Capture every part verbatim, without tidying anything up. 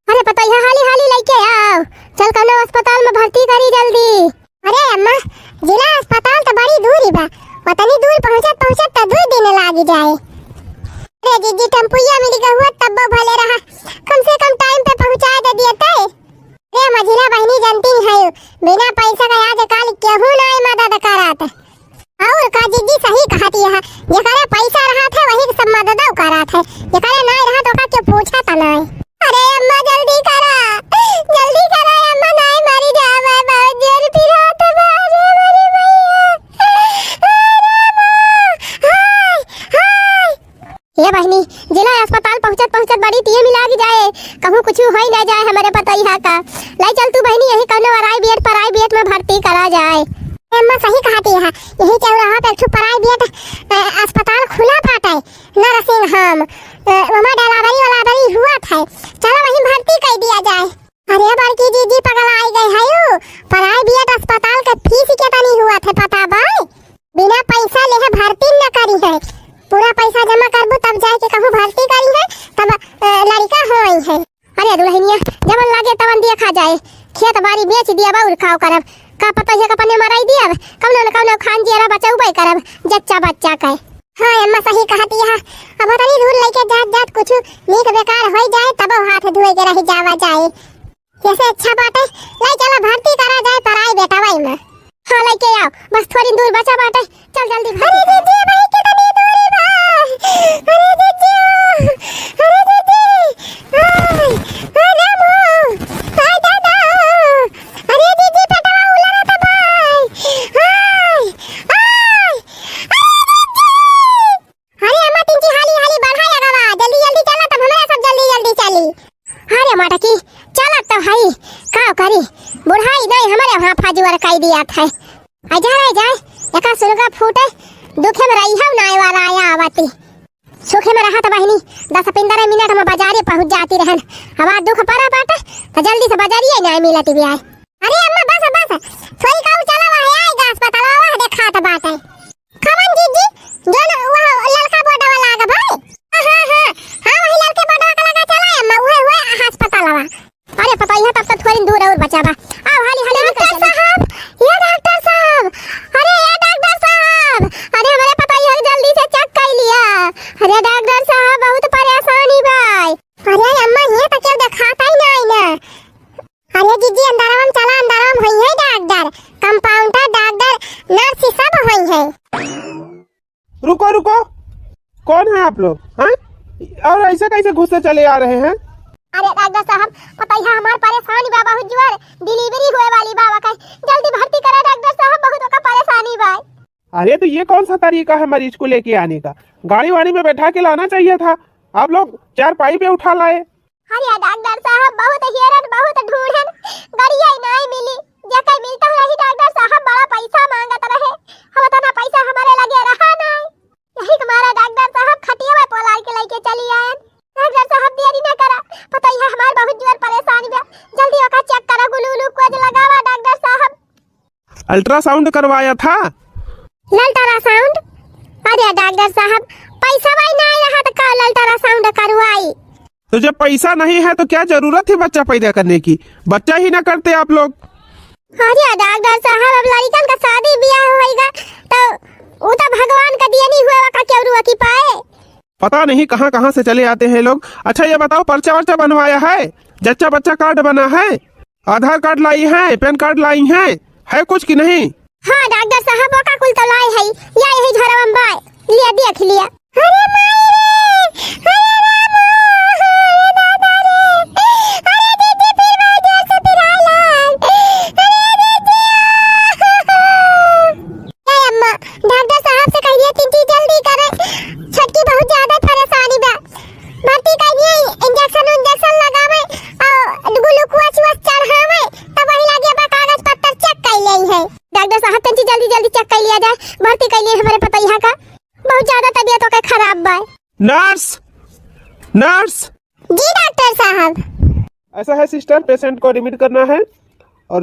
अरे पतोहिया, हाली हाली लइके आओ, चल कउनो अस्पताल में भर्ती करी जल्दी। अरे अम्मा, जिला अस्पताल त बड़ी दूरी बा, ओतनी दूर पहुँचत पहुँचत त दुइ दिन लागि जाए। अरे जीजी, टेम्पुइया मिल गहुआ तब्बो भले रहा, कम से कम टाइम पे पहुँचाए दे दिया तय। अरे मझिला बहिनी, जनती है, बिना पैसा के आजकल केहू नाई मदद करत। और का जीजी सही कहती है, जेकरे पैसा रहत है वही सब मददौ करत है, जेकरे नाई रहत ओका केहू पूछत नाई। अरे अम्मा जल्दी करा, जल्दी करा अम्मा, नाई मरी जावे, बहुत जोर पिरात बा, अरे मेरी मैया, अरे माँ, हाय, हाय। हे बहिनी, जिला अस्पताल पहुँचत पहुँचत बड़ी टीम लाग जाए, कहूँ कुछ होई ना जाए हमरे पतोहिया का। लाई चल तू बहिनी, यही कउनो प्राइवेट, प्राइवेट में भर्ती करा जाए। अम्मा सही कहती है, यही चौराहा पे एक ठो प्राइवेट, अ, अस्पताल खुला बाटे, नर्सिंग होम, अ, वहाँ डिलीवरी वलावरी हुआ था। चलो वहीं भर्ती कर दिया जाए। अरे बड़की जीजी पगलाई गई है यू, प्राइवेट अस्पताल के फीस केतनी हुआ थे पता बा? बिना पैसा लेहे भर्ती न करी है, पूरा पैसा जमा करबू तब जाए के कहूँ भर्ती करी है, तब, अ, लड़का होई है। अरे दुल्हनिया, जवन लागे तवन देखा जाए, खेत बारी बेच दिया बा और काव करब, का पतोहिया का पने मराई दियब, कउनो न कउनो खान जियरा बचौबे करब, जच्चा बच्चा के। हाँ अम्मा सही कहती है, अब ओतनी दूर लइके जात जात कुछ नीक बेकार होई जाए तब हाथ धोए के रह जावा जाए। जैसे अच्छा बाटे, लाई चला भर्ती करा जाए प्राइवेटवा में। हाँ लइके आओ, बस थोड़ी दूर बचा बाटे, चल जल्दी भर्ती अरे करा। जीजी, भाई कितनी दूरी बा। अरे जीजी, अरे जीजी, हाय, हाय रामू, हाय दादा, अरे जीजी पेटवा उलरत बा, हाय, हाय, अरे जीजी। अरे अम्मा, तिनची हाली हाली बढ़ा लगावा, जल्दी जल्दी चला, तब हमरा सब जल्दी जल्दी चली। अरे मटकी, चलत तो हई, का करी, बुढ़ाई नहीं हमरे वहाँ फाजुअर कई दिया था। आ जा रे जाए, एका सुरगा फूटे, दुखे में रही है नाय वाला आया आवती। सुखे में रहत बहिनी, दस पन्द्रह मिनट में बाजारे पहुँच जाती रहन। हमार दुख पड़ा बाटे, तो जल्दी से बाजारिए नहीं मिलती भी आए। अरे अम्मा, बस बस, थोड़ी काऊ चला, वह आएगा अस्पताल, वह देखात बाटे। कवन जीजी? जौन वह ललका बोर्डवा लाग भाई? हाँ, हाँ, हाँ, हाँ, वही ललके बोर्डवा का लगा चला अम्मा, उहे, उहे अस्पतालवा। अरे पतोहिया, तब तो थोड़ी दूर और बचा बा। आओ, हाली, हाली निकल डॉक्टर चली। साहब, ये डॉक्टर साहब, अरे ये डॉक्टर साहब, अरे हमरे पतोहिया के जल्दी से चेक कर लिया। अरे डॉक्टर साहब, बहुत परेशानी बा। अरे अम्मा, ये तो केहू देखात ही नहीं ना। अरे जीजी, अंदरवा में चला, अंदरवा में होई है डॉक्टर, कंपाउंडर, डॉक्टर, नर्स, सब होई है। रुको, रुको, कौन है आप लोग, हैं? और ऐसे कैसे घुसते चले आ रहे हैं? अरे डॉक्टर साहब, पतोहिया हमार परेशान बा बहुत जोर, डिलीवरी होए वाली बा, ओका जल्दी भर्ती करा डॉक्टर साहब, बहुत ओका परेशानी बा। अरे तो ये कौन सा तरीका है मरीज को लेके आने का? गाड़ी वाड़ी में बैठा के लाना चाहिए था, आप लोग चारपाई पे उठा लाए। अरे डॉक्टर साहब, बहुत हेरन, बहुत ढूंढन, गड़िया ही नाई मिली। जेकर मिलता रही डॉक्टर साहब, बड़ा पैसा मांगत रहे। अब इतना पैसा हमारे लगे रहा नाई। यही के मारे डॉक्टर साहब खटिया में पोलार के लेके चली आयन। डॉक्टर साहब, देरी ना करा, पतोहिया हमार बहुत जोर परेशान बा। जल्दी ओका चेक करा, ग्लू ग्लूकोज लगावा डॉक्टर साहब। अल्ट्रासाउंड करवाया था? अल्ट्रासाउंड? अरे डॉक्टर साहब, पैसा भाई ना रहा तो कल अल्ट्रासाउंड करवाई। तो जब पैसा नहीं है तो क्या जरूरत थी बच्चा पैदा करने की? बच्चा ही ना करते आप लोग। अरे डॉक्टर साहब, अब लड़िकन का शादी ब्याह होइगा तो उ तो भगवान का दिया नहीं हुआ का केवरुआ की पाए। पता नहीं कहाँ कहाँ से चले आते हैं लोग। अच्छा ये बताओ, पर्चा वर्चा बनवाया है? जच्चा बच्चा कार्ड बना है? आधार कार्ड लाई हैं, पैन कार्ड लाई हैं, है कुछ कि नहीं? हाँ डॉक्टर साहब, ओका कुल तो लाई है, या यही झरवा में बाय, लिया देख लिया। अरे माई रे, अरे राम, अरे दादा रे, अरे दीदी फिर भाई जोर से पिराए लाग, अरे दीदी, आ, आ, आ। ए अम्मा, डॉक्टर साहब से कह दिया चिट्ठी जल्दी करे, छोटकी बहुत ज्यादा परेशानी बा। भर्ती करिए, इंजेक्शन उंजेक्शन लगावे और ग्लूकोज वोज चढ़ावे, तब वही लगे बा कागज पत्तर चेक कर ले है। डॉक्टर साहब, तंची जल्दी जल्दी चेक कर लिया जाए, भर्ती कर लिए हमारे पतोहिया का, बहुत ज्यादा तबीयत ओके खराब बा। नर्स, नर्स। जी डॉक्टर साहब। ऐसा है सिस्टर, पेशेंट को एडमिट करना है और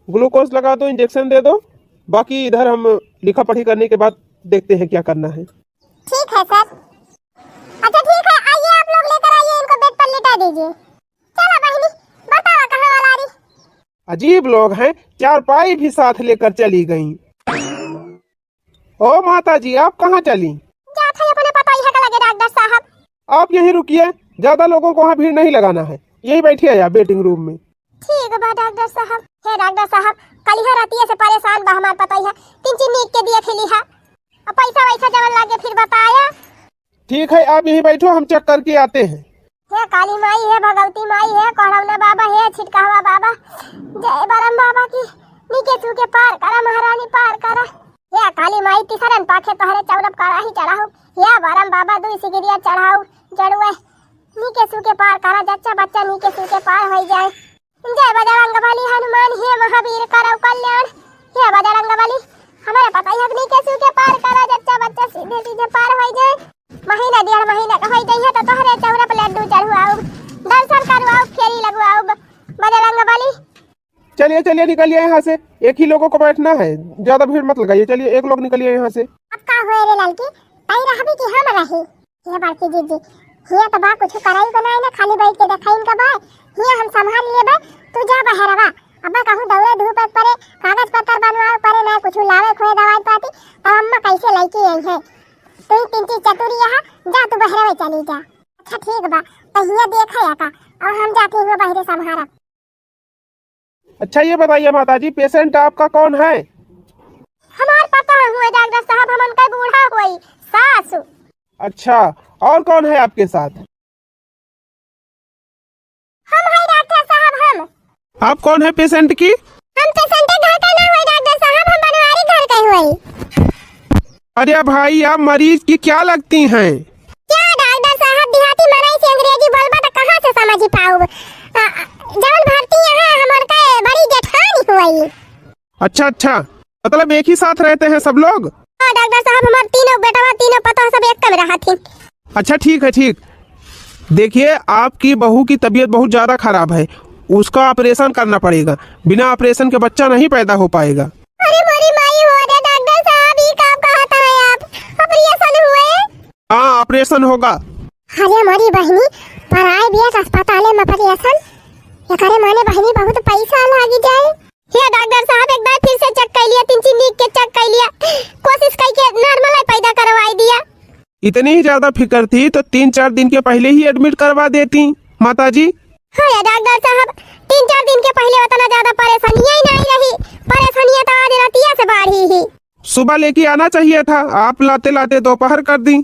ग्लूकोज लगा दो, इंजेक्शन दे दो, बाकी इधर हम लिखा पढ़ी करने के बाद देखते हैं क्या करना है। ठीक है सर। अच्छा ठीक है, आइए आप लोग लेकर आइए इनको बेड पर लेटा दीजिए। चला बहिनी, बतावा कहाँ वाला रही? अजीब लोग हैं, चारपाई भी साथ लेकर चली गईं। ओ माता जी, आप कहाँ चली? जात है अपने पतोहिया के लगे डॉक्टर साहब। आप यहीं रुकिए, ज्यादा लोगों को वहाँ भीड़ नहीं लगाना है, यहीं बैठिए आप waiting room में। ठीक बा डॉक्टर साहब। हे डॉक्टर साहब, कलिहा रतिया से परेशान बा हमार पतोहिया, तीन चीज नीक के दिया फिलिहा, अब पैसा वैसा जवन लागे फिर बताया। ठीक है, आप यहीं बैठो, हम check करके आते हैं। हे काली माई, हे भगवती माई, हे कोहरौना बाबा, हे छिटकावा बाबा, जय बरम बाबा की। नीके सूके पार करा महारानी, पार करा। हे काली माई, तीसरन पाखे तोहरे चौरब कड़ाही चढ़ाऊ। हे बरम बाबा, दुई सिगरिया चढ़ाऊ जड़ुए। नीके सूके पार करा, जच्चा बच्चा नीके सूके पार होई जाए। जय बजरंग बली हनुमान हे महावीर करौ कल्याण। हे बजरंग बली, हमरे पतोहिया के नीके सूके पार करा, जच्चा बच्चा सीधे सीधे पार होई जाए। महीना डेढ़ महीना का होई जाइए तो तोहरे चौरा पे लड्डू चढ़वाऊ, दर्शन करवाऊ, फेरी लगवाऊ ब-, बजरंग बली। चलिए, चलिए, निकलिए यहाँ से, एक ही लोगों को बैठना है, ज्यादा भीड़ मत लगाइए। चलिए, एक लोग निकलिए यहाँ से। अब का होए रे ललकी, तई रहबी कि हम रही? हे बड़की दीदी, हिया त बा कुछ कराई बनाई ना, खाली बैठ के देखाइन का बा। हिया हम संभाल लेबे, तू जा बहरवा। अब कहूँ दौड़े धूपे परे, कागज पत्तर बनवाए परे, ना कुछ लावे खोए दवाई पाती, तब अम्मा कैसे लइके आई है? तू ही तीन चीज चतुरी यहाँ, जा तू बहरवे चली जा। अच्छा ठीक बा, त हिया देखे या का, और हम जाते हुए बहरे संभारब। अच्छा, ये बताइए माता जी, patient आपका कौन है? हमार पतोह हुए डॉक्टर साहब, हम उनका बूढ़ा हुई सासु। अच्छा, और कौन है आपके साथ? हम है डॉक्टर साहब, हम। आप कौन है patient की? हम patient घर का ना हुए डॉक्टर साहब, हम बनवारी घर का हुए। अरे भाई, आप मरीज की क्या लगती हैं? क्या डॉक्टर साहब, देहाती मनई से अंग्रेजी बोलबा त कहाँ से समझ पाउब? आ, जवन भर्ती यहाँ हमर के बड़ी जेठानी हुई। अच्छा, अच्छा, मतलब एक ही साथ रहते हैं सब लोग? हाँ डॉक्टर साहब, हमार तीनों बेटवा, तीनों पतोह सब एक में रहत ही। अच्छा, ठीक है, ठीक। देखिए, आपकी बहू की तबीयत बहुत ज्यादा खराब है, उसका operation करना पड़ेगा, बिना operation के बच्चा नहीं पैदा हो पाएगा। अरे मोरी माई हो रे डॉक्टर साहब, ई का कहत है आप? Operation हुए? हाँ, operation होगा। अरे मोरी बहिनी, private अस्पताले में operation? एकरे माने बहिनी बहुत पैसा लागी जाए। हे डॉक्टर साहब, एक बार फिर से check कर लिया, तीन चीज नीक के check कर लिया, कोशिश कई के normal पैदा करवाई दिया। इतनी ही ज्यादा फिक्र थी तो तीन चार दिन के पहले ही admit करवा देती माता जी। अरे डॉक्टर साहब, तीन चार दिन के पहले उतना ज्यादा परेशानियां ही नहीं रही, परेशानियां तो आज रतिया से बढ़ी ही। सुबह लेके आना चाहिए था, आप लाते लाते दोपहर कर दी।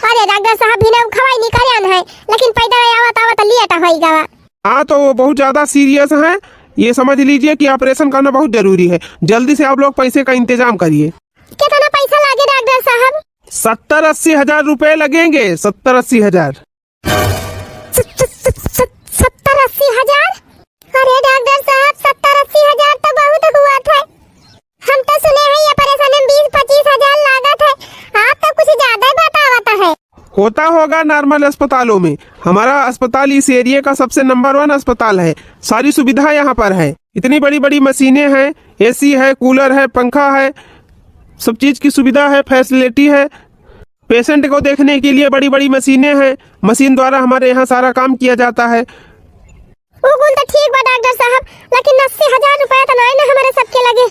अरे डॉक्टर साहब, बिना खवाई निकल आन है, लेकिन पैदल आवत आवत late होई गवा। हाँ, तो वो बहुत ज्यादा serious हैं, ये समझ लीजिए कि operation करना बहुत जरूरी है। जल्दी से आप लोग पैसे का इंतजाम करिए। कितना पैसा लागे डॉक्टर साहब? सत्तर अस्सी हजार रुपए लगेंगे, सत्तर अस्सी हजार। स-, स-, स-, स-, सत्तर अस्सी हजार? अरे डॉक्टर साहब, सत्तर अस्सी हजार तो बहुत हुआ था। हम तो सुने हैं ये operation में बीस पच्चीस हजार लागत है, आप तो कुछ ज्यादा ही बतावत है। होता होगा normal अस्पतालों में, हमारा अस्पताल इस area का सबसे number one अस्पताल है, सारी सुविधा यहाँ पर है, इतनी बड़ी बड़ी मशीनें हैं, AC है, cooler है, पंखा है, सब चीज की सुविधा है, facility है। Patient को देखने के लिए बड़ी-बड़ी मशीनें हैं, मशीन द्वारा हमारे यहाँ सारा काम किया जाता है। उ कुल तो ठीक बा डॉक्टर साहब, लेकिन अस्सी हजार रुपया तो नाई ना हमारे सबके लगे।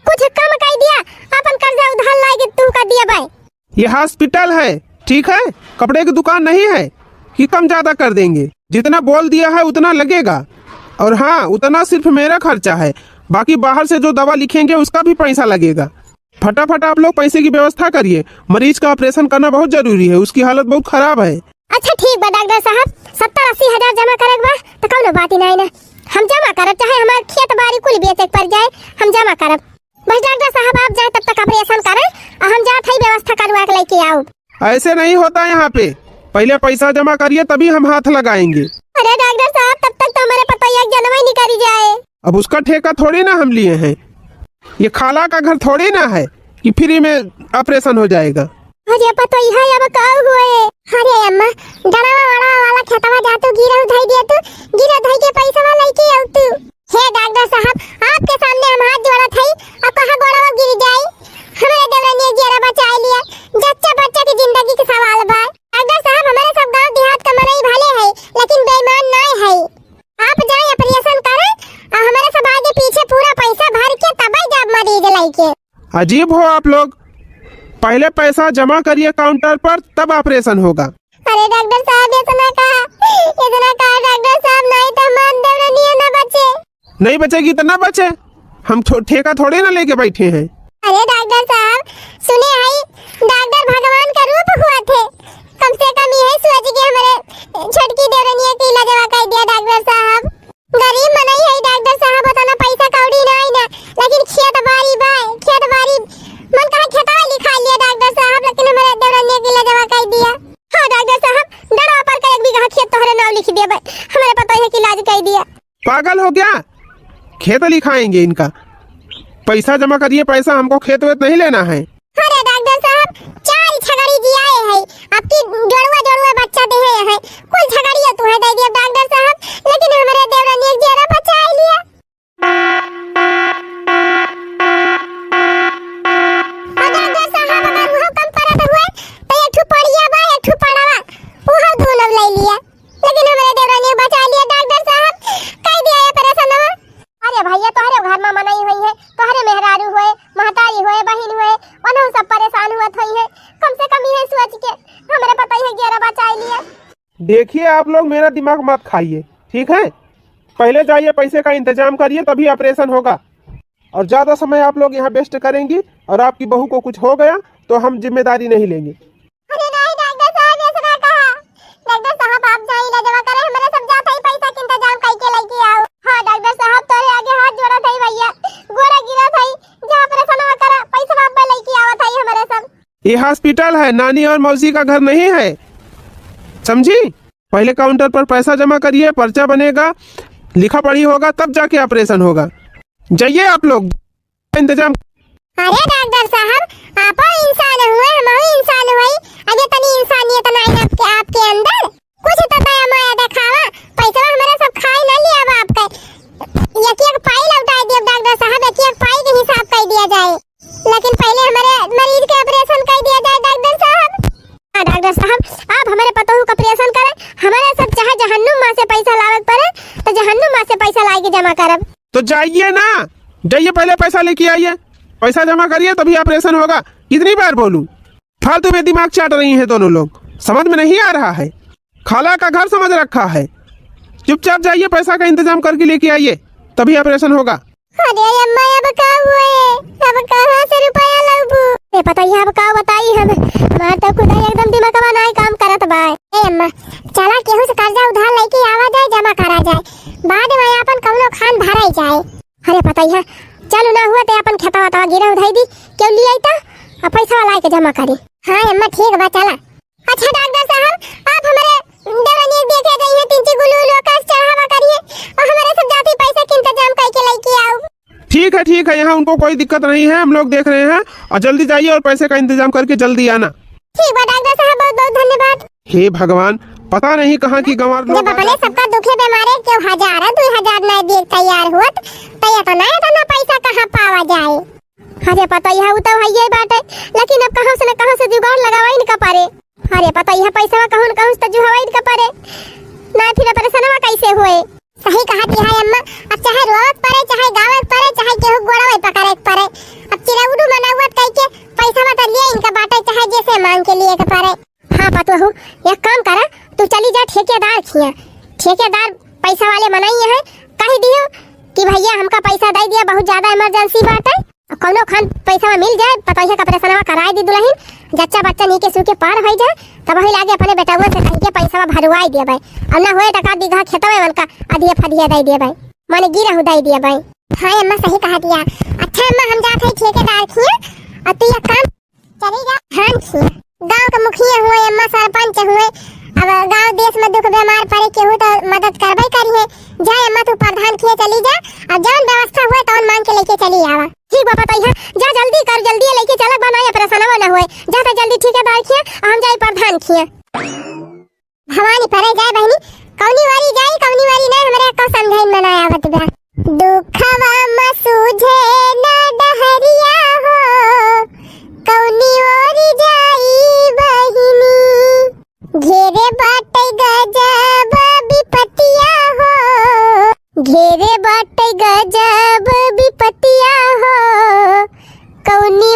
कुछ कम कर दिया, अपन कर्जा उधार लाए के तू कर दिया बाय। ये hospital है, ठीक है, कपड़े की दुकान नहीं है कि कम ज्यादा कर देंगे। जितना बोल दिया है उतना लगेगा। और हाँ, उतना सिर्फ मेरा खर्चा है, बाकी बाहर से जो दवा लिखेंगे उसका भी पैसा लगेगा। फटाफट आप लोग पैसे की व्यवस्था करिए, मरीज का operation करना बहुत जरूरी है, उसकी हालत बहुत खराब है। अच्छा ठीक बा डॉक्टर साहब, सत्तर अस्सी हजार जमा करे के बा तो कौनो बात ही नहीं ना, हम जमा करब, चाहे हमार खेत बाड़ी कुल बेचे के पड़ जाए, हम जमा करब। बस डॉक्टर साहब आप जाए तब तक operation करें और हम जात हई व्यवस्था करवा के लेके आउब। ऐसे नहीं होता यहाँ पे, पहले पैसा जमा करिए तभी हम हाथ लगाएंगे। अरे डॉक्टर साहब, तब तक तो हमारे पतोहिया के जनम ही निकल जाए। अब उसका ठेका थोड़ी ना हम लिए हैं, ये खाला का घर थोड़ी ना है कि free में operation हो जाएगा। अरे पतोहिया, अब का हुए? अरे अम्मा, डरावा वड़ावा वाला खेतवा जा तू, गिरहू धई दिया तू, गिरहू धई के पैसा लेके आऊ तू। हे डॉक्टर साहब, आपके सामने हम हाथ जोड़त हई, अब कहाँ गोड़वा गिर जाई? हमारे देवरनिया जियरा बचाए लिया, जच्चा बच्चा की जिंदगी के सवाल बा। डॉक्टर साहब, हमारे सब गांव देहात का मनई भले है, अजीब हो आप लोग, पहले पैसा जमा करिए काउंटर पर, तब ऑपरेशन होगा। अरे डॉक्टर साहब, इतना का, इतना का डॉक्टर साहब, नहीं तो हमार देवरनिया ना बचे। नहीं बचेगी तो ना बचे, हम ठो-, ठेका थोड़े ना लेके बैठे हैं। अरे डॉक्टर साहब, सुने हई डॉक्टर भगवान का रूप हुआ थे, कम से कम यही सोच के हमरे छोटकी देवरनिया के इलाजवा कर दिया डॉक्टर साहब। गरीब मनई है डॉक्टर साहब, उतना पैसा कौड़ी ना आई ना, लेकिन खेत बाड़ी बा, खेत बाड़ी मन कहा खेतवा लिखा लिया डॉक्टर साहब, लेकिन हमरे देवरनिया के इलाजवा कर दिया। हाँ डॉक्टर साहब, डरा पर का एक बीघा खेत तोहरे नाव लिख दिया बा, हमरे पतोहिया के इलाज कर दिया। पागल हो क्या? खेत लिखाएंगे इनका। पैसा जमा करिए, पैसा, हमको खेत वेत नहीं लेना है। अरे डॉक्टर साहब, चार छगड़ी जियाए है, आपकी जोड़ुआ जोड़ुआ बच्चा देहे है, कुल छगड़िया तू है दे दिया डॉक्टर साहब, लेकिन हमरे देवरानी एक जियरा बचा लिया। और डॉक्टर साहब, अगर उहो कम परत हुए, तो एक ठो पड़िया बा, एक ठो पड़वा, उहो दोनों ले लिया। लेकिन हमरे देवरानी बचा लिया डॉक्टर साहब, कई दिया ऑपरेशन। अरे भैया, तोहरे घर में मनई हुई है, तोहरे मेहरारू हुए, महतारी हुए, बहिन हुए, उन्हों सब परेशान हुए हुई है। कम से कम यही सोच के हमरे पतोहिया के जियरा बचा लिया। देखिए, आप लोग मेरा दिमाग मत खाइए, ठीक है? पहले जाइए, पैसे का इंतजाम करिए, तभी ऑपरेशन होगा। और ज़्यादा समय आप लोग यहाँ वेस्ट करेंगी और आपकी बहू को कुछ हो गया तो हम जिम्मेदारी नहीं लेंगे। अरे नहीं डॉक्टर साहब, ऐसा ना कहा। डॉक्टर साहब, आप जाई इलाजवा करे, हमरे सब जात हई पैसा के इंतजाम कई के लेके आओ। हाँ डॉक्टर साहब, तोरे आगे हाथ जोड़त हई भैया, गोड़ा गिरत हई, जा ऑपरेशन करा, पैसा आप लेके आवत हई हमरे सब। ये हॉस्पिटल है, नानी और मौसी का घर नहीं है, समझी? पहले काउंटर पर पैसा जमा करिए, पर्चा बनेगा, लिखा पढ़ी होगा, तब जाके ऑपरेशन होगा। जाइए आप लोग, इंतजाम। अरे डॉक्टर साहब, आपो इंसान हुए, हमहू इंसान हुई, अबे तनी इंसानियत नाई आपके, आपके अंदर? कुछ तो दया माया देखावा, पैसा हमारा सब खाए ना लिया बाप के। एक एक पाई लौटाई दिया डॉक्टर साहब, एक एक पाई के हिसाब कर दिया जाए। लेकिन पहले हमारे मरीज के ऑपरेशन कर दिया जाए डॉक्टर साहब। हाँ डॉक्टर साहब, आप हमारे पतोहू का ऑपरेशन करें, हमारे सब चाहे जहन्नुम माँ से पैसा लावे के पड़े, तो जहन्नुम माँ से पैसा ला के जमा करब। तो जाइए ना, जाइए पहले पैसा लेके आइए, पैसा जमा करिए तभी ऑपरेशन होगा। कितनी बार बोलूं, फालतू में दिमाग चाट रही हैं दोनों लोग, समझ में नहीं आ रहा है। खाला का घर समझ रखा है। चुपचाप जाइए, पैसा का इंतजाम करके लेके आइए, तभी ऑपरेशन होगा। अरे अम्मा, अब का हुए? अब कहाँ से रुपया लउबू? ए पतोहिया, अब का बताई हम? हमार तो खुद ही एकदम दिमागवा नाई काम करत बा। ए अम्मा, चला केहू से कर्जा उधार लेके आवा जाए, जमा करा जाए, बाद में आपन कौनो खान भराई जाए। अरे पतोहिया, चल ना हुआ ते आपन खेतवा तवा गिरहू धई दी, केहू लियाई त, आ पैसा लाए के जमा करी। हाँ अम्मा, ठीक बा, चला। अच्छा डॉक्टर साहब, आप हमारे देवरानी के देखे जाइए, तीन ची गुलू लोकस चढ़ावा करिए और हमारे सब जाती पैसा के इंतजाम करके लेके आओ। ठीक है, ठीक है, यहाँ उनको कोई दिक्कत नहीं है, हम लोग देख रहे हैं। और जल्दी जाइए और पैसे का इंतजाम करके जल्दी आना। ठीक बा डॉक्टर साहब, बहुत बहुत धन्यवाद। हे भगवान, पता नहीं कहाँ की गंवार लोग जब आ अपने जाते हैं। सबका दुखे बीमारे केहू हजार है, दो हजार नहीं दे तैयार होत, तो इतना, इतना पैसा कहाँ पावा जाए? अरे पतोहिया, उ तो हइये बाटे, लेकिन अब कहाँ से न कहाँ से जुगाड़ लगावा इनका परे। अरे पतोहिया, पैसवा कहूँ न कहूँ से तो जुहवा इनका परे, ना फिर ऑपरेशनवा कैसे होए? सही कहत है अम्मा, अब चाहे रोवत परे, चाहे गावत परे, चाहे केहू गोड़वे पकड़े के परे, अब चिरौडू मनौवत कह के पैसवा तो लिए इनका बाटे, चाहे जैसे मांग के लिए के परे। हाँ पतोहू, एक काम करा, तू चली जा ठेकेदार खिया, ठेकेदार पैसा वाले मनई हैं, कह दियो कि भैया हमका पैसा दे दिया, बहुत ज्यादा इमरजेंसी बाटे। कौनो खान पैसा मिल जाए, पतोहिया का ऑपरेशनवा कराए दी दुल्हन, जच्चा बच्चा नीके सूके पार होई जाए, तब वही लागे अपने बेटवा से कह के पैसा भरवाई दिया भाई, और ना होए टका बीघा खेतवे उनका अधिया फदिया दे दिया भाई, माने गिरहू दे दिया भाई। हाँ अम्मा, सही कहा दिया। अच्छा अम्मा, हम जात है ठेकेदार खिया, और तू एक काम चली जा। हाँ जी, गांव के मुखिया हुए, अम्मा सरपंच हुए, अब गांव देश में दुख बीमार पड़े केहू तो मदद करबे करिए। जा अम्मा, तू प्रधान खिए चली जा, अब जौन व्यवस्था हुए तौन मांग के लेके चली आवा। ठीक बा पतोहिया, जा जल्दी कर, जल्दी लेके चला, बनाए ऑपरेशनवा ना होए, जा तो जल्दी ठेकेदार खिए, हम जाई प्रधान खिए। भवानी परे जाए बहिनी, कौनी वारी जाई, कौनी वारी ना, हमरे को समझाई में ना आवत बा। दुखवा म सूझे ना डहरिया हो, कौनी ओरी जाई बहिनी। घेरे बाटे गजब विपतिया हो, घेरे बाटे गजब विपतिया हो, कौनी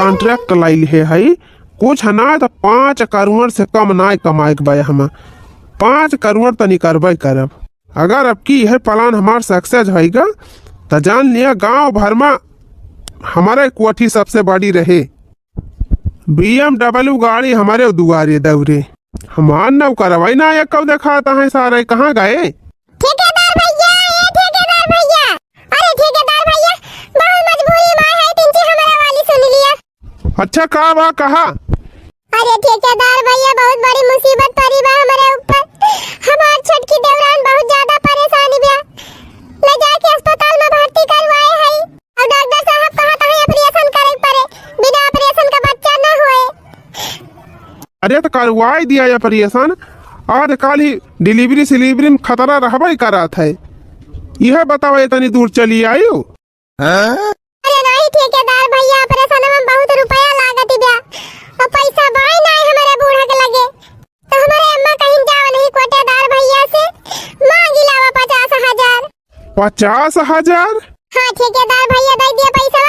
contract लाइ लिहे हई, कुछ ना त पाँच करोड़ से कम नाय कमाए के बा हमा। पाँच करोड़ त निकरबे करब। अगर अब की यह plan हमार success होइगा, त जान लिया गांव भर मा हमारे कोठी सबसे बड़ी रहे। B M W गाड़ी हमारे दुआरे दौरे। हमार नौकरवा ही ना एक कौ देखाता है सारे, कहाँ गए? ठेकेदार भैया, ए ठेकेदार भैया, अरे ठेकेदार भैया, बहुत मजबूरी मा है, तिनची हमारा वाली सुन लिया। अच्छा, का बा, कहा? अरे ठेकेदार भैया, बहुत बड़ी मुसीबत पड़ी बा हमारे ऊपर। हमार छोटकी देवरान बहुत ज्यादा परेशान बा, ले जाके अस्पताल मा भर्ती करवाए हई। और डॉक्टर साहब कहत हैं operation करे के पड़े, बिना operation का बच्चा न होए। अरे त करवाई दिया operation, आज काल ही delivery सिलीवरी में खतरा रहबे करत है। यह बताओ, इतनी दूर चली आयु? अरे नहीं ठेकेदार भैया, operation में बहुत रुपया लागत बा, और पैसा बाई नहीं हमारे बूढ़ा के लगे, तो हमारे अम्मा कहीं जाओ नहीं कोटेदार भैया से मांगी लावा पचास हजार। पचास हजार? हाँ ठेकेदार भैया, दे दिया पैसा।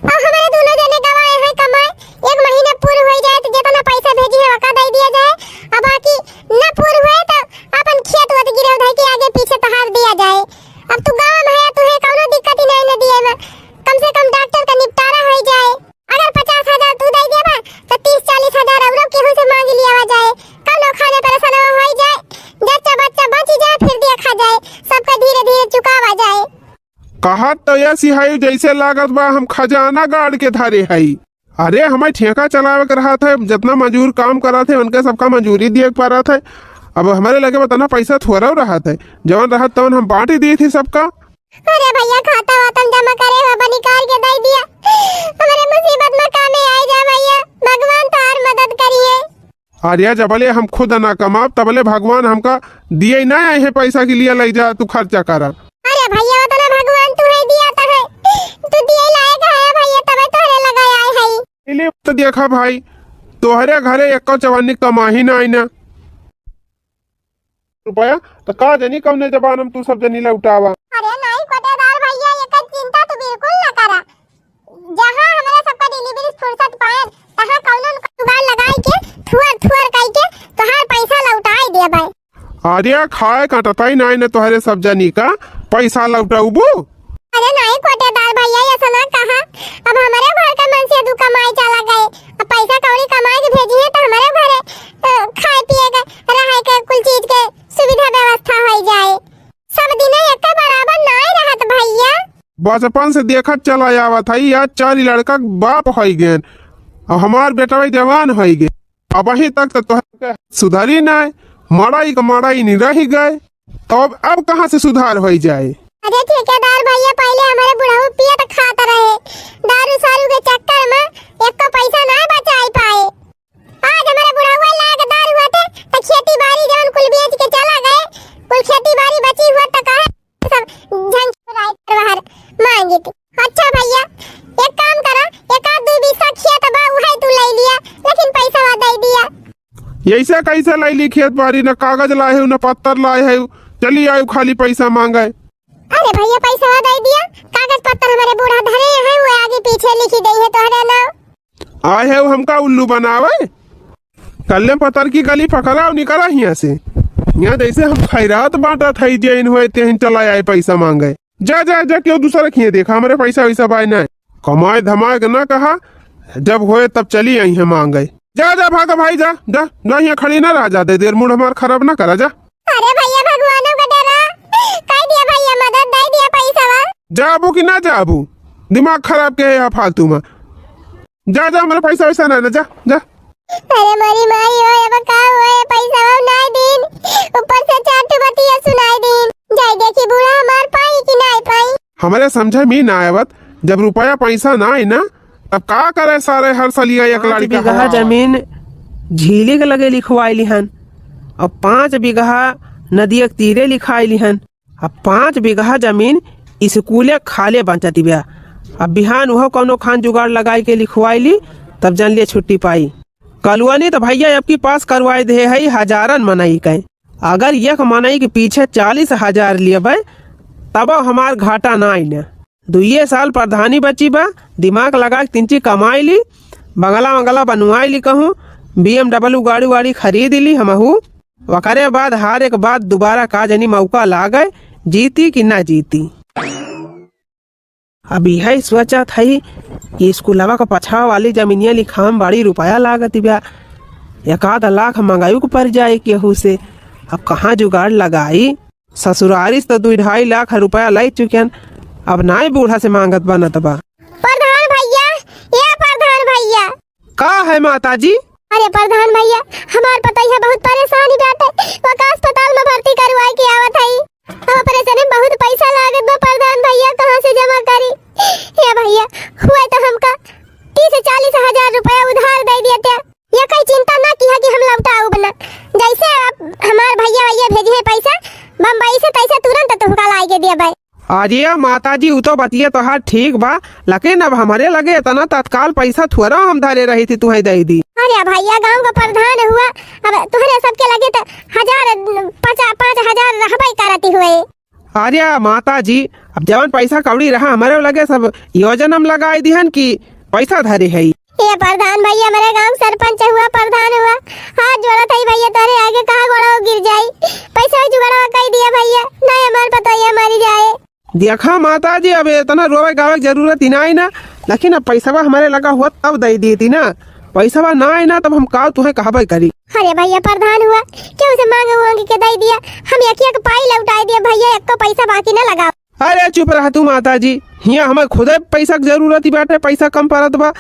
और हमारे दोनों जने गवाए हैं कमाए, एक महीना पूर हो जाए तो जितना पैसा भेजी है ओका दे दिया जाए, अब बाकी न पूर हुए तो अपन खेत वत गिरे उधर के आगे पीछे तहार दिया जाए। अब तू गाँव में है, तुहे कौनो दिक्कत ही नहीं न दिए में, कम से कम डॉक्टर का निपटारा हो जाए। अगर पचास हजार तू दे देबा, तो तीस चालीस हजार औरो केहू से मांग लियावा जाए। कौनो खाने परेशान हो जाए, जच्चा बच्चा बची जाए, फिर देखा जाए, सबका धीरे धीरे चुकावा जाए। कहत तो ये सिहाई जैसे लागत बा हम खजाना गाड़ के धरे हई। अरे हमें ठेका चलावे के रहत है, जितना मजूर काम करत है उनके सबका मजूरी दिए के पड़त है। अब हमारे लगे उतना पैसा थोड़ा रहत है, जवन रहत तवन हम बांट ही दी थी सबका। अरे भैया, खाता वाता में जमा करे हो, बा निकाल के दे दिया। हमारे मुसीबत में कामे आए जा भैया, भगवान तोहार मदद करिए। अरे जबले हम खुद ना कमाब तबले भगवान हमका दिए ना आए हैं पैसा के लिए, ले जा तू खर्चा करा। अरे भैया, उतना भगवान तू है दिया तो है, तू दिए लायक है भैया, तबे तोहरे लगा आए है। इले तो देखा भाई, तोहरे घरे एको चवन्नी कमाही ना आई ना। रुपया, तो का जनी कौने जबान में तू सब जनी लौटावा। अरे नहीं कोटेदार भैया, एकर चिंता तू बिल्कुल न करा। जहाँ हमरा सबका delivery फुर्सत पाए, तहाँ कौनो न कौनो जुगाड़ लगाई के, थुअर थुअर कई के तोहार पैसा लौटाई देबे। अरे खाए कटतई नाई न तोहरे सब जनी का, पैसा लौटउबू? अरे नहीं कोटेदार भैया, ऐसा ना कहा। अब हमारे घर का मनसे दू कमाई चला गए, अब पैसा कौड़ी कमाई के भेजी है तो हमारे घरे, अ, खाए पिए के, रहे के, कुल चीज के सुविधा व्यवस्था हो जाए। सब दिने एक बराबर नाई रहत भैया। बचपन से देखत चला आवत हई, आज चार लड़का के बाप होई गए, अब हमार बेटवा जवान होई गए। अबहीं तक तो तोहरे सुधारी नाय, मड़ई क मड़ई नहीं रह गए, तो अब, अब कहाँ से सुधार होई जाए? अरे ठेकेदार भैया, पहले हमारे बुढ़ऊ पियत खात रहे, दारू सारू के चक्कर में एको पैसा ना बचाई पाए। आज हमारे बुढ़ऊ लायक दारू होते तो खेती बाड़ी जौन कुल बेच के चला गए, कुल खेती बाड़ी बची हुआ तो कहे सब झंझुराई बाहर मांगी थी। अच्छा भैया, एक काम करा, एक आध दू बीसा खेत बा, उहे तू ले लिया, लेकिन पैसा दे दिया। ऐसे कैसे ले ली खेत बाड़ी? न कागज लाए है, न पत्तर लाए है, चली आयु खाली पैसा मांगे। अरे भैया, पैसा दे दिया, कागज पत्तर हमारे बूढ़ा धरे हैं, वो आगे पीछे लिखी गई है तोहरे नाम। आए है हमका उल्लू बनावे। कल्ले पतर की गली पकड़ा और निकला हियाँ से। यहाँ जैसे हम खैरात बांटत हई, जे इन होए तेहिन चला आए पैसा मांगे। जा, जा, जा, केहू दूसरा खिए देखा, हमरे पैसा वैसा बाय ना। कमाए धमाए के ना कहा, जब होए तब चली आई है मांगे। जा, जा, भागा भाई, जा, जा, जा, यहाँ खड़ी ना रहा, जा, दे देर मूड हमार खराब ना करा, जा। अरे भैया, भगवानों का डरा, कह दिया भैया, मदद दे दिया पैसा। जाबू कि ना जाबू? दिमाग खराब के है यहाँ फालतू में। जा, जा, हमारा पैसा वैसा ना, ना, जा, जा। अरे मोरी माई हो, अब का हुआ है, पैसा वो ना दीन, ऊपर से चार ठो बतिया सुनाई दीन। जाई देखी बूढ़ा हमार पाई कि ना पाई। हमारे समझे में ना आवत, जब रुपया पैसा ना आई ना, तब का करे सारे हर सलिया एक पाँच लड़का बीघा है। जमीन झीली के लगे लिखवाई लिहन, और पाँच बीघा नदी के तीरे लिखाई लिहन। अब पाँच बीघा जमीन स्कूले खाले बचत बिया। अब बिहान उहो कौनो खान जुगाड़ लगाई के लिखवाई ली, तब जान लिए छुट्टी पाई। कलुआनी तो भैया अब की पास करवाई दे है हजारन मनई के। अगर एक मनई के पीछे चालीस हजार लेबे, तब हमार घाटा ना आई ना। दुइये साल प्रधानी बची बा, दिमाग लगा के तिनची कमाई ली, बंगला वंगला बनवाई ली कहूँ, BMW गाड़ी वाड़ी खरीद ली हमहू। ओकरे बाद हर एक बात दुबारा का जनी मौका लागे, जीती कि ना जीती। अब इहे सोचत हई कि स्कूलवा के पछवा वाली जमीनिया लिखाम बड़ी रुपया लागत बा, एक आध लाख मंगायु के पड़ जाए केहू से। अब कहाँ जुगाड़ लगाई? ससुरारी से तो दुई ढाई लाख रुपया लै चुकेन, अब नाई बूढ़ा से मांगत बनत बा। प्रधान भैया, ए प्रधान भैया। का है माता जी? अरे प्रधान भैया, हमार पतोहिया बहुत परेशानी बाटे, ओका अस्पताल में भर्ती करवाए के आवत हई। अब ऑपरेशन में बहुत पैसा लागत बा प्रधान भैया, कहाँ से जमा करी? हे भैया, हुए तो हमका तीस चालीस हजार रुपया उधार दे देते। ये कोई चिंता ना किया कि हम लौटाउब ना। जैसे अब हमार भैया वैया भेजे है पैसा बम्बई से, तैसे तुरंत तुमका लाई के देबे। अरे माता जी, उ तो बतिया तोहार ठीक बा, लेकिन अब हमरे लगे इतना तत्काल पैसा थोड़ा हम धरे रही थी, तुहे दे दी। अरे भैया, गाँव का प्रधान हुआ, अब तुहरे सबके लगे तो हजार, पचा-, पाँच हजार रहबे करती हुए। अरे माता जी, अब जवन पैसा कौड़ी रहा हमरे लगे सब योजना में लगाई दिहन कि पैसा धरे है। ए प्रधान भैया, हमरे गाँव सरपंच हुआ, प्रधान हुआ, हाथ जोड़त हई भैया, तोरे आगे कहाँ गोड़वा गिर जाई, पैसा जुगाड़वा कई दिया भैया, नहीं हमार पतोहिया मरी जाए। देखा माता जी, अब इतना रोवे गावे के जरूरत ही ना आई ना, लेकिन अब पैसवा हमरे लगा हुआ तब दे दी थी ना, पैसवा ना आई ना तब हम का तुहे कहबे करी। अरे भैया प्रधान हुआ, केहू से मांग वांग के दे दिया, हम एक एक पाई लौटाई दिया भैया, एको पैसा बाकी ना लगाओ। अरे चुप रह तू माता जी, हियाँ हमें खुदे पैसा के जरूरत ही बाटे, पैसा कम पड़त बा,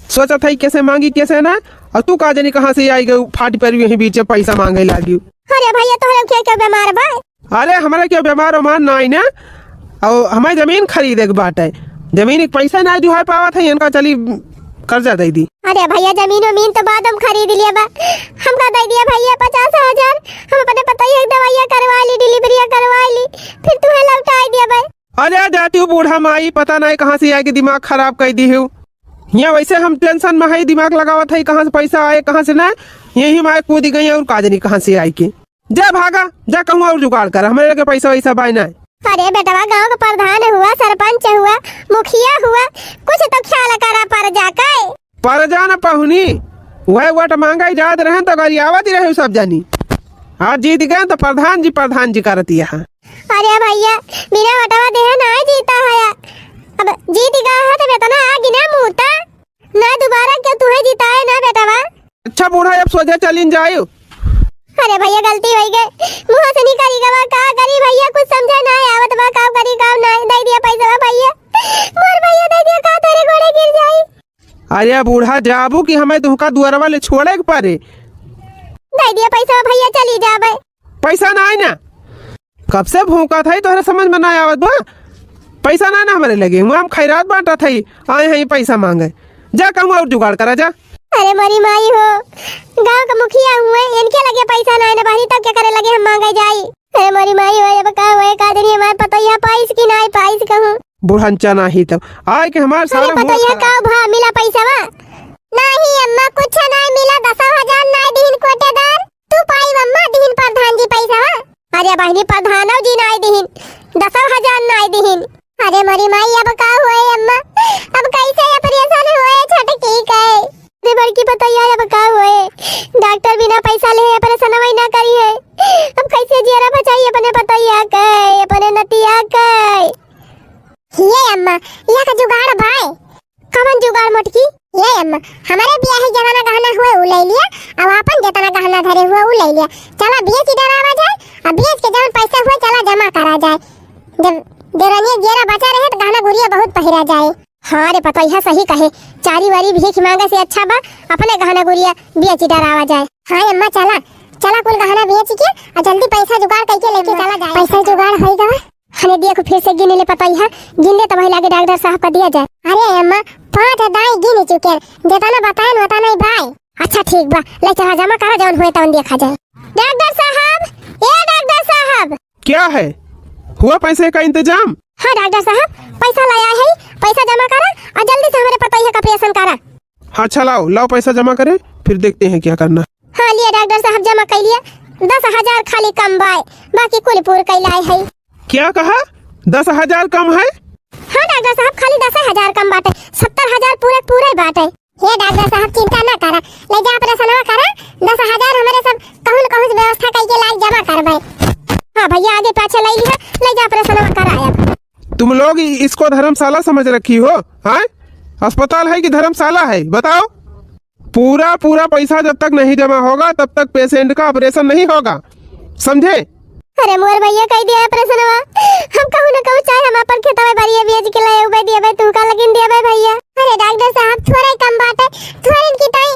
सोचत हई कैसे मांगी कैसे ना, और तू का जानी कहाँ से आई गई फाट पर यही बीच में पैसा मांगे लागी। अरे भैया तोहरे के, के बीमार बा? अरे हमरे के बीमार उमार ना आई ना, और हमें जमीन खरीदे के बाटे, जमीन के पैसा ना जुहार पावत है, इनका चली कर्जा दे दी। अरे भैया, जमीन वमीन तो बाद हम खरीद लिया बा, हमका दे दिया भैया पचास हजार, हम अपने पतोहिया के दवाइया करवा ली, डिलीवरिया करवा ली, फिर तुहे लौटाई दिया बा। अरे जाती हूँ बूढ़ा माई, पता नहीं कहाँ से आके दिमाग खराब कर दी हूँ। यहाँ वैसे हम टेंशन में है, दिमाग लगावत है कहाँ से पैसा आए कहाँ से ना, यही माए कूद गई और का जानी कहाँ से आई के। जा भागा, जा कहूँ और जुगाड़ कर, हमरे लगे पैसा वैसा बाय ना। अरे बेटवा, गाँव का प्रधान हुआ, सरपंच हुआ, मुखिया हुआ, कुछ तो ख्याल करा पर जाके। पर जा न पहुनी, वह वोट मांगे जात रहे तो गरियावत ही रहे सब जानी। आज जीत गए तो प्रधान जी, प्रधान जी करती है। अरे भैया, बिना वोटवा देहे ना जीता है। अब जीत गया है तो बेतना आगे ना मुँहता। ना दोबारा क्यों तुहे जिताए ना बेटवा। अच्छा बूढ़ा, अब सोझे चलिन जायु। अरे भैया, गलती होई गई, मुँह से निकल गवा, का करी भैया, कुछ समझे ना आवत बा, का करी का ना, दे दिया पैसा भैया, मोर भैया दे दिया, का तोरे गोड़े गिर जाई। अरे बूढ़ा, जाबू कि हमें तुहका दुआरवा ले छोड़े के पड़े? दे दिया पैसा भैया, चली जाबे। पैसा ना आई ना, कब से भूखा था, तोहरे समझ में ना आवत बा। पैसा ना ना हमरे लगे, हुआ हम खैरात बांटत हई, आए हैं पैसा मांगे। जा कहूँ और जुगाड़ करा जा। अरे मोरी माई हो, गाँव का मुखिया हुए, इनके लगे पैसा ना है ना बहरी, तब क्या करे लगे हम मांगे जाई। अरे मोरी माई हो, अब का हुए, का जनी हमार पतोहिया पाइस की ना पाइस कहूँ। बुढ़नचा नाही तब आए के हमार अरे सारा मूड पतोहिया खराब। का भा मिला पैसा बा? नहीं अम्मा, कुछ ना मिला, दस हजार ना दीन कोटेदार। तू पाई अम्मा, दीन प्रधान जी पैसा बा? अरे बहिनी, प्रधानो जी नाई दिहिन, दसो हजार नाई दिहिन। अरे मोरी माई, अब का हुए अम्मा, अब कैसे ऑपरेशन हुए छोटकी के? अरे बड़की पतोहिया, अब का हुए? डॉक्टर बिना पैसा ले ऑपरेशन वही ना करी है। अब कैसे जियरा बचाई अपने पतोहिया के, अपने नतिया के? हिये अम्मा, यह का जुगाड़ बाय। कवन जुगाड़ मोटकी? ये अम्मा, हमारे बियाहे जतना गहना हुए उ ले लिया, अब आपन जतना गहना धरे हुए उ ले लिया। चला बेच डरावा जाए, अब बेच के जवन पैसा हुए चला जमा करा जाए। जब देवरनिया जेरा बचा रहे तो गहना गुरिया बहुत पहिरा जाए। हाँ रे पतोहिया सही कहे, चारी वारी भीख मांगे से अच्छा बा अपने गहना गुरिया बेच डरावा जाए। हाँ अम्मा चला, चला कुल गहना बेच के और जल्दी पैसा जुगाड़ करके लेके चला जाए। पैसा जुगाड़ होई गवा। हने देखो फिर से गिन ले पतोहिया, गिन ले तब लागे डॉक्टर साहब का दिया जाए। अरे अम्मा, पाँच दाई गिन चुके, जितना बताएन उतना ही बाय। अच्छा ठीक बा, ले चला जमा करा, जौन हुए तौन देखा जाए। डॉक्टर साहब, ए डॉक्टर साहब। क्या है? हुआ पैसे का इंतजाम? हाँ डॉक्टर साहब, पैसा लाया है, पैसा जमा करा और जल्दी से हमारे पतोहिया का ऑपरेशन करा। हाँ, अच्छा लाओ, लाओ पैसा जमा करें, फिर देखते हैं क्या करना। हाँ, लिया डॉक्टर साहब, जमा कर लिया। दस हजार खाली कम बाय, बाकी कुल पूर कैलाए है। क्या कहा? दस हजार कम है? हाँ डॉक्टर साहब, खाली दस हजार कम बाटे, सत्तर हजार पूरे पूरे बाटे। ए डॉक्टर साहब, चिंता ना करा, लइ जा ऑपरेशनवा करा, दस हजार हमरे सब कहूँ न कहूँ से व्यवस्था कइके लाइ जमा करबे। हाँ भइया, आगे पाछे लइ लिहा, लइ जा ऑपरेशनवा करा अब। तुम लोग इ-, इसको धर्मशाला समझ रखी हो, हाँ? अस्पताल है कि धर्मशाला है, बताओ? पूरा, पूरा पैसा जब तक नहीं जमा होगा, तब तक पेशेंट का ऑपरेशन नहीं होगा, समझे? अरे मोर भइया, कइ दिया ऑपरेशनवा। हम कहूँ न कहूँ, चाहे हम आपन खेतवा बारी बेच के लाए, उबे दिया भाई, तुहका लेकिन दिया भाई भइया। अरे डॉक्टर साहब, थोड़ा ही कम बात है, थोड़ा इनकी ताई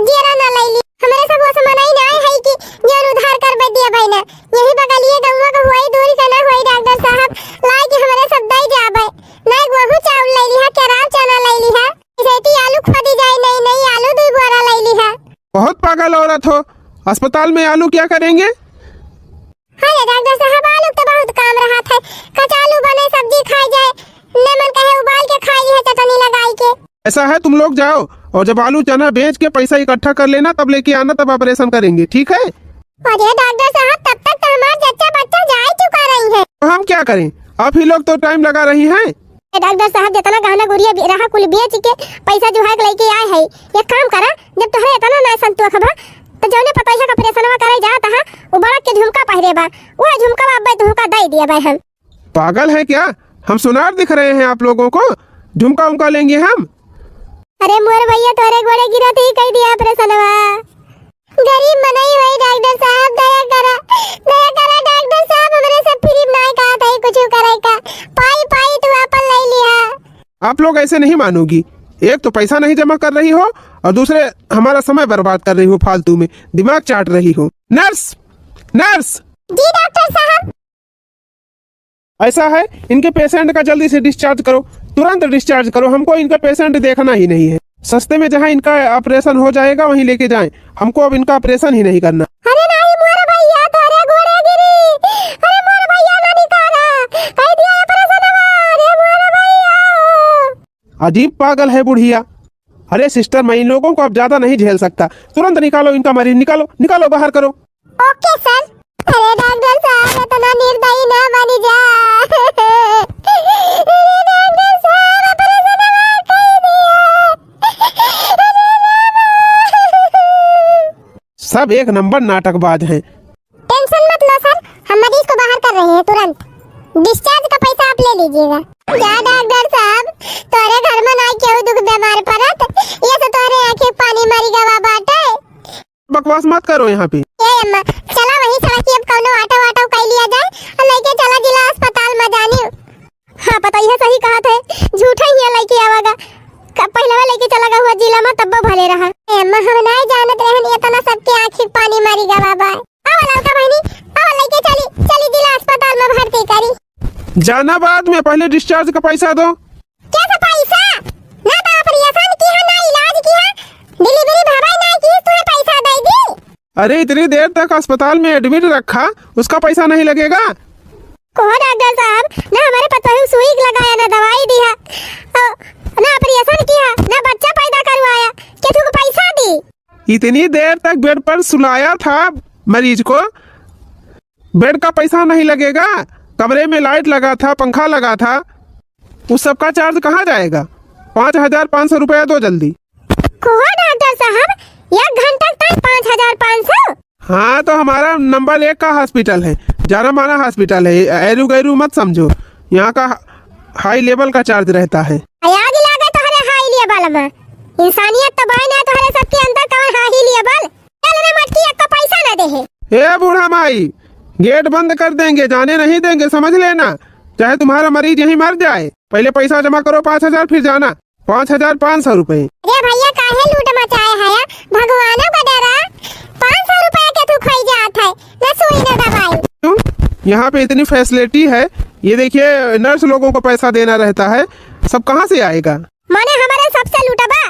जियरा ना लइ ली। हमरे सब वो समनाई ना है कि जौन उधार करबे दिया भाई ना। यही बगलिए गौवा का हुआई दूर का ना हुआई डॉक्टर साहब, लाइ के हमरे सब दइ जाबे। ना एक वहू चाउर लइ लिहा, केराव चना लइ लिहा, इसे आलू खोदी जाए, नहीं, नहीं, आलू दुइ बोरा लइ लिहा। बहुत पागल औरत हो, अस्पताल में आलू क्या करेंगे? हाँ ये डॉक्टर साहब, आलू तो बहुत काम रहत है, कचालू बने, सब्जी खाइ जाए, न मन कहे उबाल के खाइ लिहा चटनी लगाइ के। ऐसा है, तुम लोग जाओ और जब आलू चना बेच के पैसा इकट्ठा कर लेना, तब लेके आना, तब ऑपरेशन करेंगे, ठीक है? अरे डॉक्टर साहब, तब तक तो हमार जच्चा बच्चा जाए चुका रही है। तो हम क्या करें, आप ही लोग तो टाइम लगा रही हैं। ए डॉक्टर साहब, जितना गहना गुरिया बे-, रहा कुल बेच के पैसा जुहाक लइके आए है। एक काम करा, जब तोहरे इतना ना संतोष बा, तो जौने पतोहिया का ऑपरेशनवा करे जात हा, वो बड़ा के झुमका पहिरे बा, वो झुमका अब्बे तुहका दइ दिया भाई हम। पागल है क्या? हम सुनार दिख रहे हैं आप लोगों को? झुमका उमका लेंगे हम? अरे मोर भइया, तोरे गोड़े गिरत ही कइ दिया ऑपरेशनवा। गरीब मनई होई डॉक्टर साहब, दया करा, दया करा डॉक्टर साहब, हमरे सब फ्री में नाय कहत हई कुछ करे का, पाई पाई तू आपन लइ लिहा। आप लोग ऐसे नहीं मानोगी, एक तो पैसा नहीं जमा कर रही हो और दूसरे हमारा समय बर्बाद कर रही हो फालतू में, दिमाग चाट रही हो। नर्स, नर्स। जी डॉक्टर साहब। ऐसा है, इनके पेशेंट का जल्दी से डिस्चार्ज करो, तुरंत डिस्चार्ज करो, हमको इनका पेशेंट देखना ही नहीं है। सस्ते में जहाँ इनका ऑपरेशन हो जाएगा, वहीं लेके जाएं, हमको अब इनका ऑपरेशन ही नहीं करना। अरे नहीं मोर भइया, तोरे गोड़े गिरी, अरे मोर भइया ना निकाला, कइ दिया ऑपरेशनवा, अरे मोर भइया। अजीब पागल है बुढ़िया। अरे सिस्टर, मैं इन लोगों को अब ज्यादा नहीं झेल सकता, तुरंत निकालो इनका मरीज, निकालो, निकालो, बाहर करो। ओके सर। अरे डॉक्टर साहब, इतना निर्दयी ना बनी जा। अरे डॉक्टर साहब, ऑपरेशन हमार कर दिया। अरे रामा। सब एक नंबर नाटकबाज हैं। टेंशन मत लो सर, हम मरीज को बाहर कर रहे हैं तुरंत। डिस्चार्ज का पैसा आप ले लीजिएगा। जा डॉक्टर साहब, तोरे घर में ना केहू दुख बीमार पड़त, ये से तोरे आँखें पानी मरी गवा बाटे। बकवास मत करो यहाँ पे। ए अम्मा, चला वही सड़क की अब कौनो ऑटो वाटो कई लिया जाए और लेके चला जिला अस्पताल में जानी। हाँ, पता ही है, सही कहत है, झूठा ही है लेके आवागा। कब पहले वो लेके चला गया हुआ जिला में, तब वो भले रहा। ए अम्मा, हम नहीं जानत रहन, इतना सबके आँखी पानी मारी गवा बा। आओ लड़का बहनी, आओ लेके चली, चली जिला अस्पताल में भर्ती करी। जाना बाद में, पहले डिस्चार्ज का पैसा दो। कैसा पैसा? ना तो ऑपरेशन किया, ना इलाज किया, डिलीवरी भवाई ना की, तुम्हें पैसा दे दी। अरे, इतनी देर तक अस्पताल में एडमिट रखा, उसका पैसा नहीं लगेगा? कहो डॉक्टर साहब, ना हमारे पतोहू सुई लगाया, ना दवाई दिया, और ना ऑपरेशन किया, ना बच्चा पैदा करवाया, क्या तुमको पैसा दी? इतनी देर तक बेड पर सुलाया था मरीज को, बेड का पैसा नहीं लगेगा? कमरे में लाइट लगा था, पंखा लगा था, उस सबका चार्ज कहाँ जाएगा? पाँच हजार पाँच सौ रुपया दो जल्दी। कहो डॉक्टर साहब, एक घंटा तक पाँच हजार पाँच सौ? हाँ, तो हमारा नंबर एक का हॉस्पिटल है, जाना माना हॉस्पिटल है, ऐरू गैरू मत समझो। यहाँ का हाई लेवल का चार्ज रहता है। आग लागे तोहरे हाई लेवल में, इंसानियत तो बाय ना तोहरे सबके अंदर, कौन हाई लेवल? चल रे मटकी, एक का पैसा ना दे है। ए बूढ़ा माई, गेट बंद कर देंगे, जाने नहीं देंगे, समझ लेना। चाहे तुम्हारा मरीज यहीं मर जाए, पहले पैसा जमा करो पाँच हजार, फिर जाना। पाँच हजार पाँच सौ रुपए। अरे भैया, काहे लूट मचाए है? भगवानों का डरा, पाँच सौ रुपए के तू खाई जात है, न सुई न दवाई। क्यों? यहाँ पे इतनी फैसिलिटी है, ये देखिए, नर्स लोगों को पैसा देना रहता है, सब कहाँ से आएगा? माने हमारे सबसे लूटबा?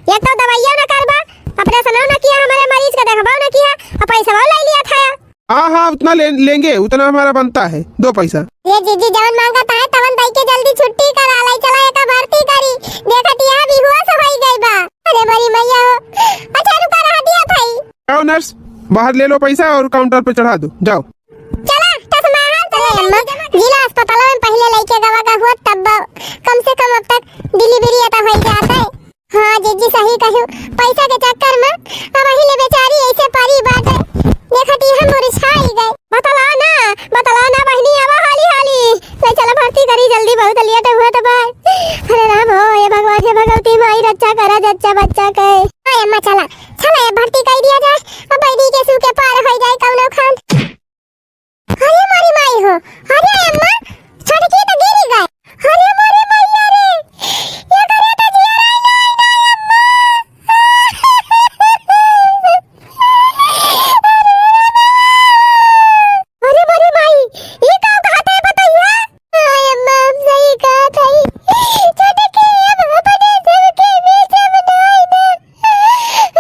एक तो दवाइया ना करबा, ऑपरेशनो ना किया, हमारे मरीज का देखबा ना किया, और पैसा ले लिया था। हाँ, हाँ, उतना ले, लेंगे, उतना हमारा बनता है, दो पैसा। ये जीजी जवन मांगत है, तवन दई के जल्दी छुट्टी करा लाई, चला एका भर्ती करी। देखत यहाँ बेहोश होई गई बा। अरे मोरी मैया हो। अच्छा, रुका रहा दिया भाई। आओ नर्स, बाहर ले लो पैसा और काउंटर पे चढ़ा दो, जाओ। चला, चश्मा हाल चले अम्मा। जिला अस्पताल में पहले लेके गवा का हुआ, तब कम से कम अब तक डिलीवरी अता होई जात है। हाँ जीजी, सही कही। अरे जल्दी, बहुत लेट हुआ तो भाई। अरे राम हो, हे भगवान, हे भगवती माई, रक्षा करा जच्चा बच्चा के। ए अम्मा, चला, चला, ए भर्ती कइ दिया जाए, अब बैरी के सू के पार होइ जाए कउनो खान। अरे मोरी माई हो, अरे अम्मा, छोटकी तो गिरी गए। अरे मोरी मैया रे, ये करे तो जिया रे, नहीं, नहीं, अम्मा। अरे मोरी माई, ई का कहत है बतैया? आय अम्मा, हम सही कहत हई। छोटकी, अब अपने सबके बीच में ना आइबे।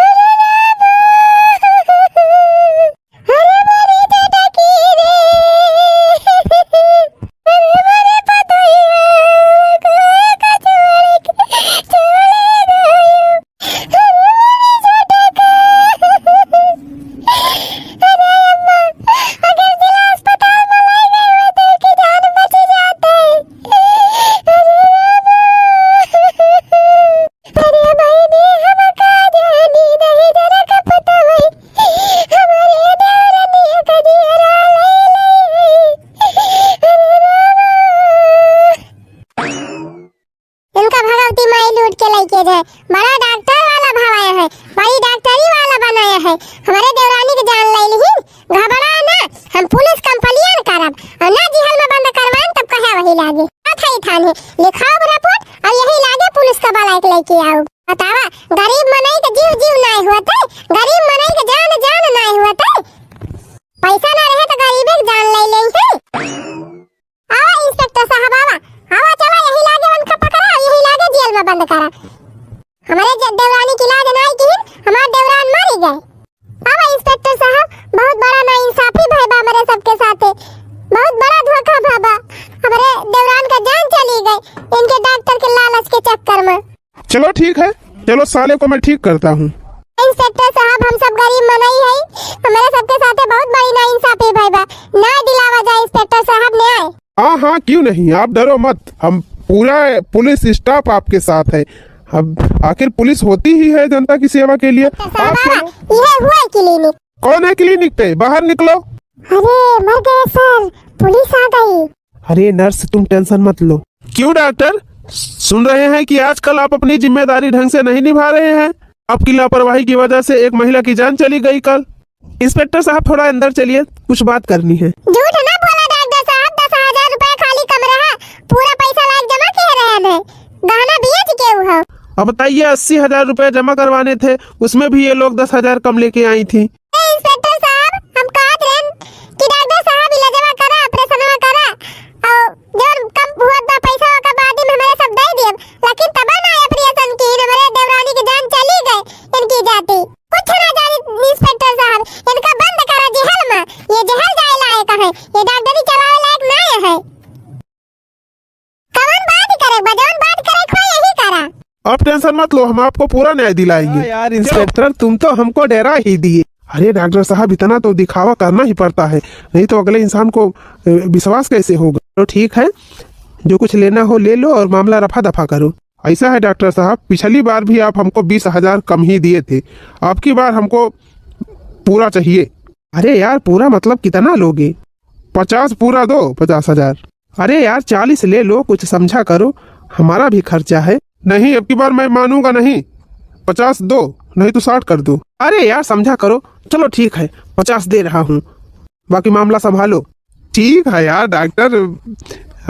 अरे राम। अरे मोरी छोटकी रे। अरे मोरे पतोहिया, का का छोड़ के चले गयो। अरे अम्मा, अगर जिला अस्पताल में ले गए होते कि जान बच जाते। अरे अम्मा। अरे बहिनी, हम का जानी, नहीं जरा का पता भाई। हमारे देवरनिया का जियरा ले ले। अरे रामा। इनका भगवती माई लूट के लइके जाए। बड़ा डॉक्टर वाला भवाया है, बड़ी डॉक्टरी वाला बनाया है। हमारे देवरानी के जान ले ली, घबरा ना, हम पुलिस complain करब और ना जेहल में बंद करवाएं, तब कहे वही लागे। कथई थाने लिखाओ report और यही लागे पुलिस का बुलाए के लेके आओ। बतावा, गरीब मनई के जीव जीव नाय हुआ थे, गरीब मनई के जान जान नाय हुआ थे। पैसा ना रहे तो गरीबे के जान ले ले थे। आवा इंस्पेक्टर साहब, आवा, आवा, चला, यही लागे उनका पकड़ा, यही लागे जेल में बंद करा। हमरे ज-, देवरानी की इलाज नाई किहिन, हमार देवरान मरी गए। आवा इंस्पेक्टर साहब, बहुत बड़ा नाइंसाफी भय बा हमरे सबके साथे, बहुत बड़ा धोखा भा बा। हमरे देवरान का जान चली गई इनके डॉक्टर के लालच के चक्कर में। चलो ठीक है, चलो साले को मैं ठीक करता हूँ। इंस्पेक्टर साहब, हम सब गरीब मनई है, हमरे सबके साथे बहुत बड़ी नाइंसाफी भई बा। न्याय दिलावा जाए इंस्पेक्टर साहब, न्याय। हाँ हाँ, क्यों नहीं, आप डरो मत, हम पूरा पुलिस staff आपके साथ है। अब आखिर पुलिस होती ही है जनता की सेवा के लिए। इंस्पेक्टर साहब, आप आवा, चलो। यह हुआ है clinic। कौन है clinic पे? बाहर निकलो। अरे मर गए सर, पुलिस आ गई। अरे नर्स, तुम tension मत लो। क्यों डॉक्टर, सुन रहे हैं कि आजकल आप अपनी जिम्मेदारी ढंग से नहीं निभा रहे हैं। आपकी लापरवाही की वजह से एक महिला की जान चली गई कल। इंस्पेक्टर साहब, थोड़ा अंदर चलिए, कुछ बात करनी है। झूठ ना बोला डॉक्टर साहब, दस हजार रुपया खाली कमरा है, पूरा पैसा लायक जमा किहे रहे हैं, गहना बेच के उ है। अब बताइए, अस्सी हजार रुपया जमा करवाने थे, उसमें भी ये लोग दस हजार कम लेके आई थी। ए, इंस्पेक्टर साहब, हम कहत रहन कि डॉक्टर साहब, इलाजवा करा, ऑपरेशनवा करा, और जौन कम हुआ बा पैसा, ओकर बाद में हमारे सब दे दियब, लेकिन तब ना ऑपरेशन की, हमारे देवरानी की जान चली गई, इनकी जाती। कुछ ना जानी इंस्पेक्टर साहब, इनका बंद करा जेहल में, ये जेहल जाए लायक है, ये डॉक्टरी चलावे लायक ना है। कवन बात करे बा, जवन बात करे को यही करा। आप tension मत लो, हम आपको पूरा न्याय दिलाएंगे। हाँ यार इंस्पेक्टर, तुम तो हमको डरा ही दिए। अरे डॉक्टर साहब, इतना तो दिखावा करना ही पड़ता है, नहीं तो अगले इंसान को, अ, विश्वास कैसे होगा। तो ठीक है, जो कुछ लेना हो ले लो और मामला रफा दफा करो। ऐसा है डॉक्टर साहब, पिछली बार भी आप हमको बीस हजार कम ही दिए थे, आपकी बार हमको पूरा चाहिए। अरे यार, पूरा मतलब कितना लोगे? पचास पूरा दो, पचास हजार। अरे यार, चालीस ले लो, कुछ समझा करो, हमारा भी खर्चा है। नहीं, अब की बार मैं मानूंगा नहीं, पचास दो, नहीं तो साठ कर दो। अरे यार, समझा करो, चलो ठीक है, पचास दे रहा हूँ, बाकी मामला संभालो। ठीक है यार डॉक्टर,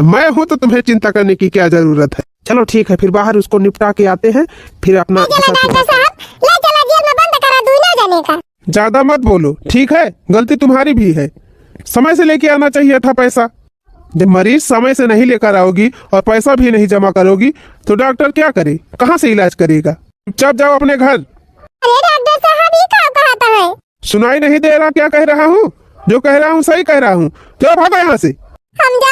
मैं हूँ तो तुम्हें चिंता करने की क्या जरूरत है। चलो ठीक है, फिर बाहर उसको निपटा के आते हैं, फिर अपना ले चला हिसाब किताब डॉक्टर साहब, ले चला जेल में बंद करा दूनो जने का। ज्यादा मत बोलो, ठीक है? गलती तुम्हारी भी है, समय से लेके आना चाहिए था पैसा। जब मरीज समय से नहीं लेकर आओगी और पैसा भी नहीं जमा करोगी, तो डॉक्टर क्या करे, कहाँ से इलाज करेगा? चुपचाप जाओ अपने घर। अरे डॉक्टर साहब, ये का कहत है? सुनाई नहीं दे रहा क्या कह रहा हूँ? जो कह रहा हूँ सही कह रहा हूँ। चलो भागो यहाँ से। हम जा